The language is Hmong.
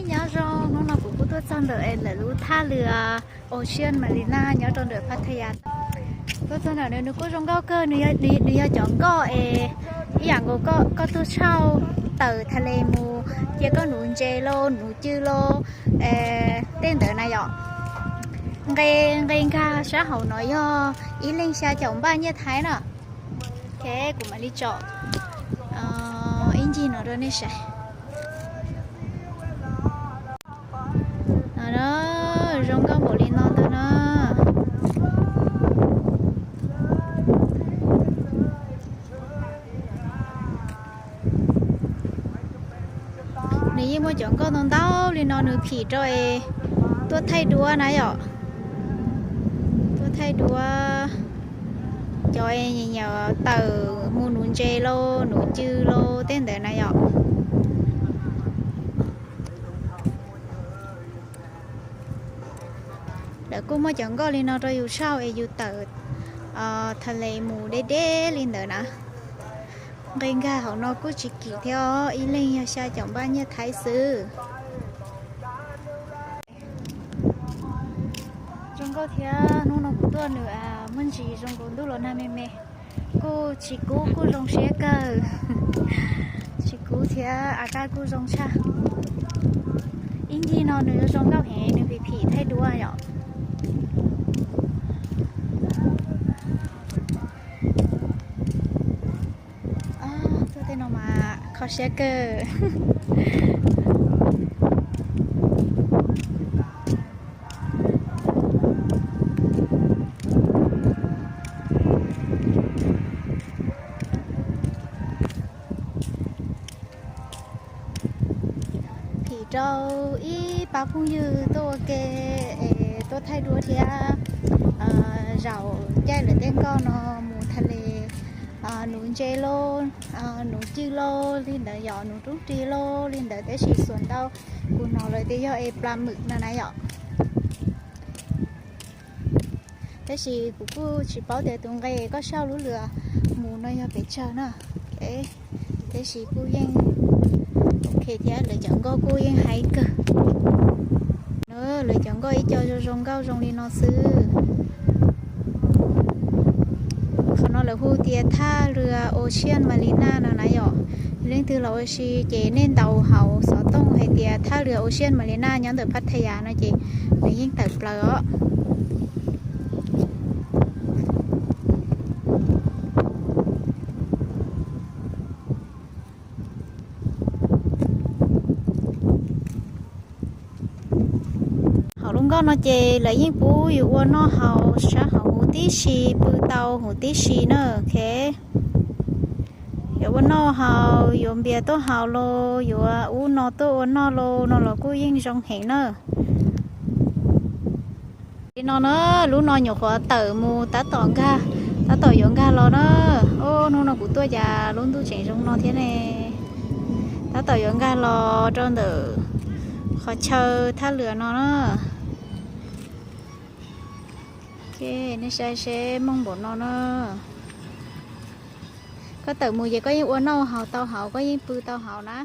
Nyob zoo, hnub no kuv kuj tuaj txog ntawm es lawv lub thaj lwm Ocean Marina nyob rau ntawm Pattaya. Tuaj txog ntawm nws, nws kuj zoo nkauj kawg, nws yog cov nkoj es ib yam nkaus koj tuaj tshauj tawm thaj le mus, cia koj nuv ntses los nuv cw los tej ntawd na yom. Nqe, nqe nkag sab hauv no yog ib leeg xya caum npaj nyiaj Thaib na. Ok, kuv mam li tsom ib ncig no rau nej saib. Zoo nkauj npaum li no ntag na. Nws yeej muaj cov nkoj ntau ntau li no nws phim rau es tuaj thaij duab na yom. Tuaj thaij duab cov es nyiam tawm mus nuv ntses los nuv cw los tej ntawd na yom. Lawv kuj muaj cov nkoj li no rau yus tshauj es yus tawm thaj le mus deb deb li ntawd na. Nqe nkag hauv no kuj tsis kim thiab os, ib leeg yog xya caum npaj nyiaj Thaib xwb. Zoo nkauj thiab, hnub no kuv tuaj nws muaj ntsis zoo nkaus ntuj los nag me me, kuj tsis kub kuj zoo siab kawg. Tsis kub thiab a kaj kuj zoo tshaj. Ib ncig no nws zoo nkauj heev, nws phim phim thaij duab yom. Tuaj tej no mas kho siab kawg. Phim rau ib pab phooj ywg tuaj ua ke es tuaj thaij duab thiab zaum caij lawv tej nkoj no mus thaj le nuv ntses lauj, nuv cw lauj li ntawd yom, nuv roob ris lauj li ntawd, tab sis xuas ntau kuv hnov lawv tias yog es pla mwm no na yom. Tab sis kuv kuj tsis paub tias tus nqe koj sau lub lwm mus no yog pes tsawg na. Tab sis kuj yeej ok thiab, lawv cov nkoj kuj yeej haib kawg. Lawv cov nkoj ib co zoo zoo nkauj zoo li no xwb. Qhov no lawv hu tias thaj lwm Ocean Marina no na yom. Leej twg los ua si ces nej ntaus hauv xov tooj hais tias thaj lwm Ocean Marina nyob ntawm Pattaya no ces nws yeej tawm plaws os. Hauv lub nkoj no ces lawv yeej pub yus ua noj haus sab hauv huv tib si, pw tau huv tib si na. Ok, yuav ua noj haus, yuav npias tuaj haus los yuav ub no tuaj ua noj los no los kuj yeej zoo heev na. Li no na, lub no nyuam qhuav tawm mus tab tom nkag, tab tom yuav nkag los na. Ub, hnub no kuv tuaj cas lub ntuj tseem zoo no thiab ne. Tab tom yuav nkag los rau ntawm qhov chaw thaj lwm no na. Ok, nej saib seb mooj npaum no na. Koj tawm mus ces koj yeej ua noj haus tau hauv, koj yeej pw tau hauv na.